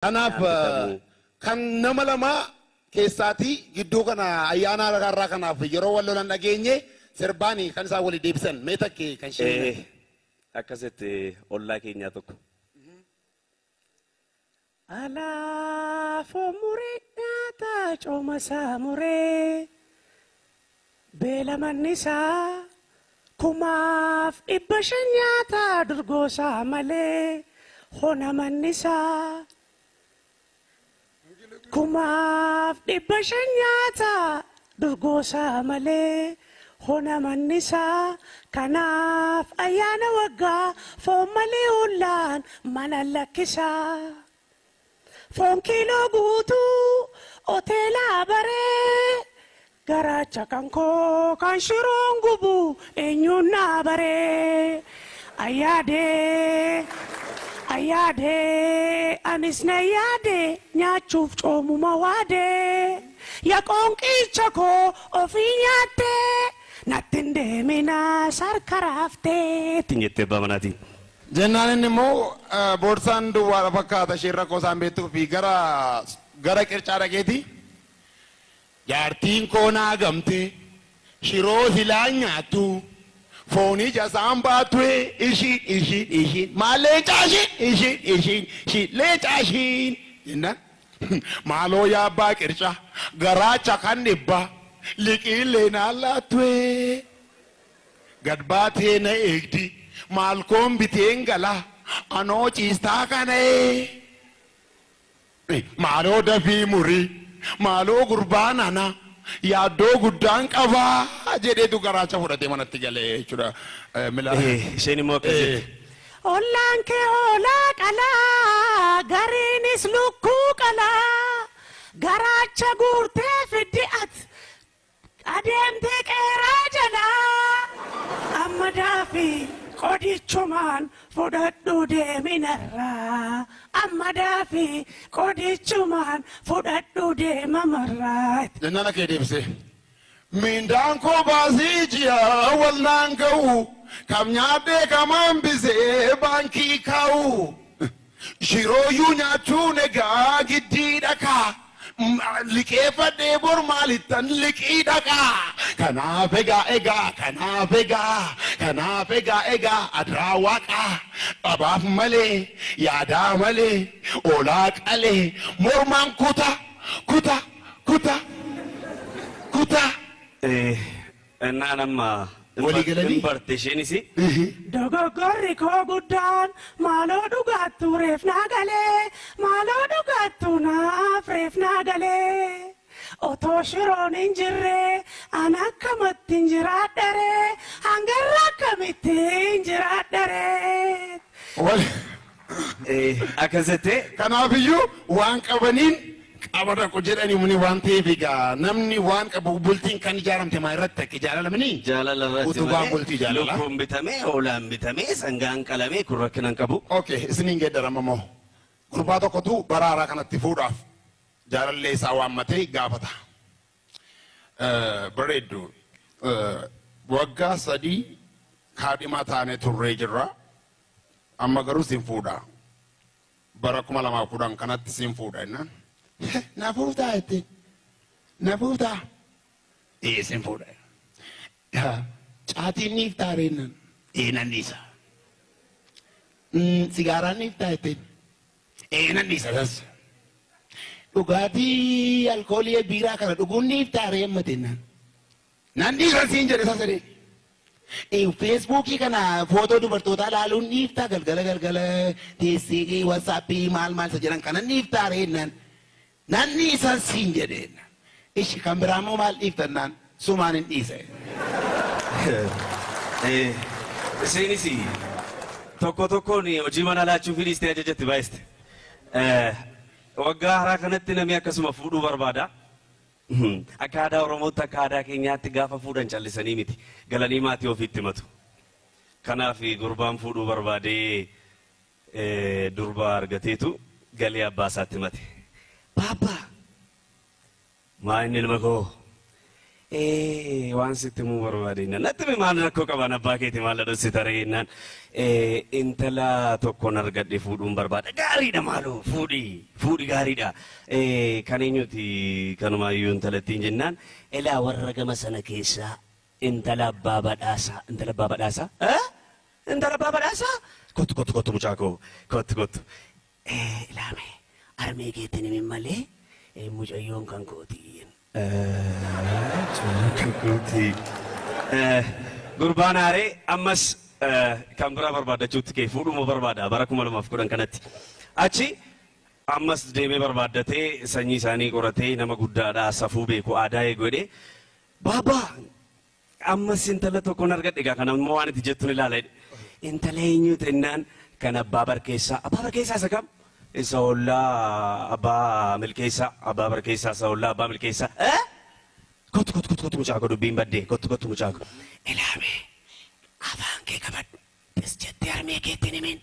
Kanaaf kan nama lama keessaatii gidduu kana ayyaana irraa kanaaf yeroo wal lolan dhageenye sirbaanii kan isaan walii deebisan mee takke kan isheen. Akkasitti ollaa keenyaa tokko. Alaafoo muree nyaataa cooma isaa muree beela manni isaa 1500 nyaataa durgoo isaa malee hona manni isaa 1500 nyaataa durgoo isaa malee hona manni isaa kanaaf ayyaana waggaa foon malee ollaan mana lakkisaa. Foon kiiloo guutuu hoteelaa baree garaacha kan koo kan shiroon gubu eenyuun naa baree ayyaadee ayyaadee anis na yaade nyaachuuf coomuma waadee yaa qoonqicha koo ofii nyaattee natti hin deeminaa sarkaraaftee. Ittiin jettee abbaa manaatiin. Jennaan inni immoo boorsaan duwwaadha fakkaata isheen rakkoo isaan beektuu fi gara qircaa dhaqeeti. Jaartiin koo naa gamte shiroo silaa nyaattu foon ija isaan baattu ishiin ishiin ishiin maal leencaa ishiin ishiin ishiin ishiin leencaa ishiin jennaan maaloo yaabbaa qircaa garaacha kan dhibbaa liqiilee naan laattu gad baatee na eegdi. Maal koon biteen gala anoo ciistaa kana maaloo dafii murii maaloo gurbaan ana yaaddoo guddaan qabaa jedheetu garaacha fudhatee manatti galee jechuudha. Isheen immoo akkasitti. Ollaan kee hoolaa qalaa gariinis lukkuu qalaa garaacha guurtee fiddi ati adeemtee qeeraa jalaa amma daafii. Qodichumaan fudhadhu deeminarraa amma daafii qodichumaan fudhadhu deemamarraa. Jennaan akka deebisee mindaan koo baasii ji'a walnaan ga'u kam nyaadhee kam hambisee baankii kaa'u shirooyyuu nyaachuun egaa giddii dhakaa liqeeffadhee bor maalittan liqii dhaqaa kanaaf egaa egaa kanaaf egaa kanaaf egaa egaa adraa waaqaa dhabaaf malee yaadaa malee olaa qalee mormaan kuta kuta kuta kuta. Innaan amma Walii galanii? Barte isheenis. Dogoggorri koo guddaan maaloo dhugaattu reef naa galee maaloo dhugaattu naaf reef naa galee otoo shiroon hin jirre an akkamatti hin jiraadharee hangarra akkamitti hin jiraadharee. Akkasitti. Kanaafiyyuu waan qabaniin qaba dhaqu jedhanii muni waan ta'eef egaa namni waan qabu bultiin kan ijaaramte maa irratti akka jaalalamni? Jaalala irratti Utubaan bultii jaalala. Lukkuun bitamee, hoolaan bitamee, sangaan qalamee kun rakkina hin qabu. Okay, isiniin geeddarama moo? Gurbaa tokkotu bara haaraa kanatti fuudhaaf jaalallee isaa waammatee gaafata. Bareeddu waggaa 3 kaadhimaa taanee turree jirra. Amma garuu siin fuudha. Bara 2010 kanatti siin fuudha jennaan. Na fuutaa jetteen. Na fuutaa. Ee siin fuudha. Caatiin niif taaree jennaan. Ee nan dhiisa. Sigaaraan niif taa jetteen. Ee nan dhiisa sas. Dhugaatii alkoolii biiraa kana dhuguun niif taaree amma jennaan. Nan dhiisa siin jedhe sas jedhee. Feesbuukii kana footoo dubartootaa laaluun niif taa galgala galgala teessee watsaappii maal maal isa jedhan kana niif taaree jennaan. Nan dhiisa siin jedheen. Ishi kan biraa immoo maal dhiiftannaan sumaan hin dhiise. Isheenis tokko tokkoon hojii mana laachuu fi dhiistee ajajatti baay'iste. Waggaa haaraa kanatti namni akkasuma fuudhuu barbaada. Akka aadaa Oromootti akka aadaa keenyaatti gaafa fuudhan callisanii miti. Galanii maatii ofiitti himatu. Kanaaf gurbaan fuudhuu barbaadee durba argateetu galee abbaa isaatti himate. Papa, maa inni ilma koo? Waan sitti himuu barbaade jennaan. Natti himi maal rakkoo qaban abbaa keeti maal dhadhossi taree jennaan. Intala tokkoon argadhe fuudhuun barbaada. Gaariidha maaloo fuudhi fuudhi gaariidha. Kan eenyuti kanumaayyuu intalattiin jennaan. Elaa warra gama sana keessaa intala abbaa badhaasaa intala abbaa badhaasaa. Intala abbaa badhaasaa. Kottu kottu kottu mucaa koo kottu kottu. Ilaame armee keetti himin malee mucayyoon kan kooti. Kan kooti. Gurbaan aaree ammas kan biraa barbaaddachuutti kee fuudhuma barbaada bara 2010 kanatti. Achi ammas deemee barbaaddatee sanyii isaanii qoratee nama guddaadhaa safuu beeku aadaa eegu jedhee baabaa ammas intala tokkoon argadhe egaa kana immoo waan itti jettuun ilaala jedhe. Intala eenyu jennaan kan abbaa barkeessaa. Abbaa barkeessaa isa kam? Isa ollaa abbaa milkeessaa. Abbaa barkeessaa isa ollaa abbaa milkeessaa. Kottu kottu kottu kottu mucaa koo dubbiin baddee kottu kottu mucaa koo. Ilaame afaan kee qabadhu. Bis jettee harmee keetti hin himin.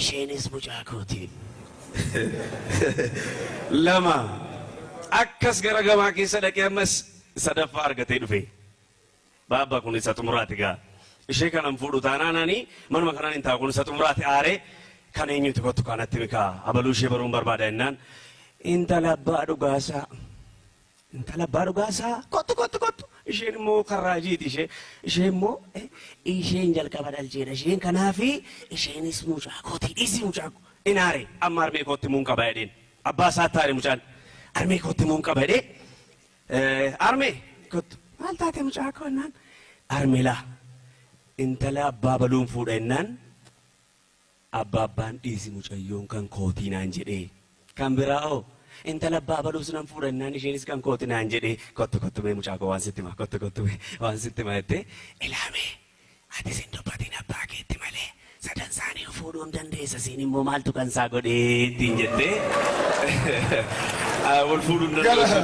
Isheenis mucaa kooti. Lama akkas gara gamaa keessa dhaqee ammas sadaffaa argatee dhufe. Baabba kun isa xumuraati gaa. Ishee kanan fuudhu taanaan ani manuma kanaan hin taa'u kun isa xumuraati aaree kan eenyuti kottu kanatti mikaa abaluu ishee baruun barbaada jennaan. Intala abbaa dhugaasaa. Intala abbaa dhugaasaa kottu kottu kottu. Isheen immoo karraajiiti ishee. Isheen immoo isheen jalqaba dhalcheedha. Isheen kanaafi isheenis mucaa kooti dhiisi mucaa koo. Inaare amma harmee kootti muun qaba jedheen. Abbaa isaa taare mucaan. Harmee kootti muun qaba jedhee. Harmee kottu maal taate mucaa koo jennaan. Harmee laa intala abbaa baluun fuudha jennaan. Abbaa abbaan dhiisi mucayyoon kan kootii naan jedhee. Kan biraa hoo intala abbaa baluus nan fuudha jennaan isheenis kan kootii naan jedhee. Kottu kottu mee mucaa koo waan sitti hima kottu kottu mee waan sitti hima jettee ilaame atis hin dubbatin abbaa keetti malee sadan isaanii fuudhuu hin dandeessa siin immoo maaltu kan isaa godhee ittiin jettee wal fuudhuu hin dandeessu.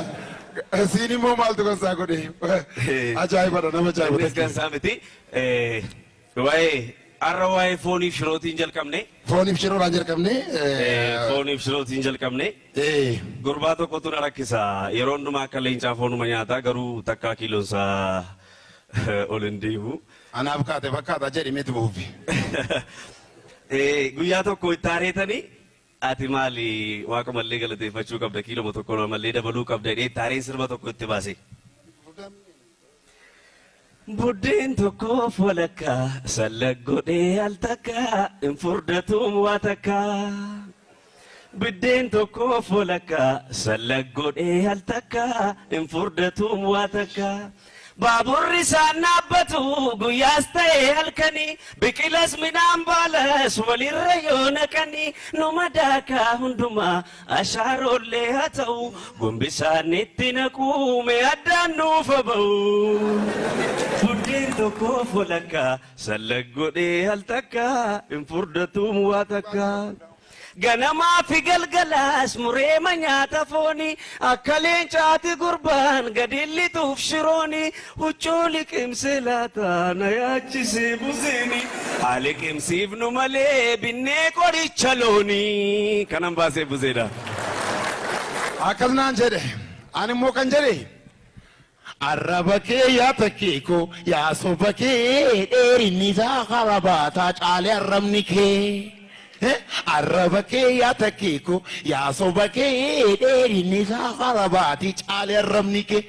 Siin immoo maaltu kan isaa godhe? Ajaa'ibadha nama ajaa'iba. Innis kan isaa miti. Waa'ee har'a waa'ee fooniif shirootiin jalqabne. Fooniif shiroodhaan jalqabne. Fooniif shirootiin jalqabne. Gurbaa tokkotu na rakkisa. Yeroo hundumaa akka leencaa foonuma nyaata garuu takkaa kiiloonsaa ol hin deemu. Anaaf kaate fakkaata jedhi meeti buufi. Guyyaa tokko itti aareetanii ati maali waaqa mallee galateeffachuu qabda kiiloma tokko mallee dabaluu qabda jedhee itti aareen sirba tokko itti baase. Buddeen tokkoof walakkaa sallag godhee al takkaa hin furdatuun waa takkaa. Biddeen tokkoof walakkaa sallag godhee al takkaa hin furdatuun waa takkaa. Baaburri isaan dhaabbatu guyyaas ta'e halkanii biqilas midhaan baalas walirra yoo naqanii numa daakaa hundumaa ashaarollee haa ta'u gombisaan itti naquu mee addaan nuufa ba'u. Buddeen tokkoof walakkaa sallag godhee al takkaa hin furdatuun waa takkaa. Ganamaa fi galgalaas mureema nyaata foonii akka leencaati gurbaan gadi lixuuf shirooni huccuu liqimsee laata na yaachisee buseeni haa liqimsiifnu malee binnee qoricha loonii kanan baasee buseedha. Akkas naan jedhe ani immoo kan jedhe arraba kee yaa takkeeko yaa soba kee dheerinni isaa kara baataa caalee arrabni kee. Arraba kee yaa takkeeko yaa soba kee dheerinni isaa kara baatii caalee arrabni kee.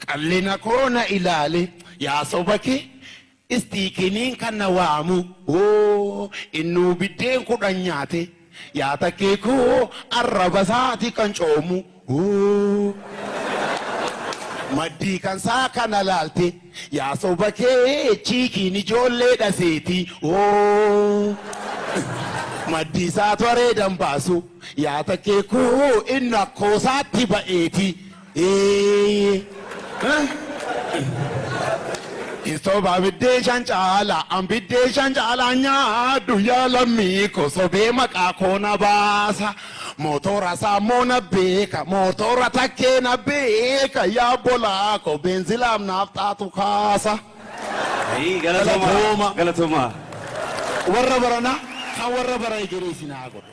Qallina koo na ilaale yaa soba kee istiikiniin kan na waamu oo innuu biddeen 10 nyaate yaa takkeeko arraba isaati kan coomu oo. Maddii kan saa kana laalte yaa soba kee chiikiin ijoollee dhaseeti oo. Maddii isaa toreedan baasu yaa takkeekoo inni akkoosaatti ba'eeti. Soba biddeen shan caala an biddeen shan caala nyaadhu yaa lammii koo sobee maqaa koo na baasa. Mootora saammoo na beeka mootora takkee na beeka yaa bolaa koo beenzilaaf naaf taatu kaasa. Galatooma. Galatooma. Warra baranaa kan warra bara egeree isin haa godhu.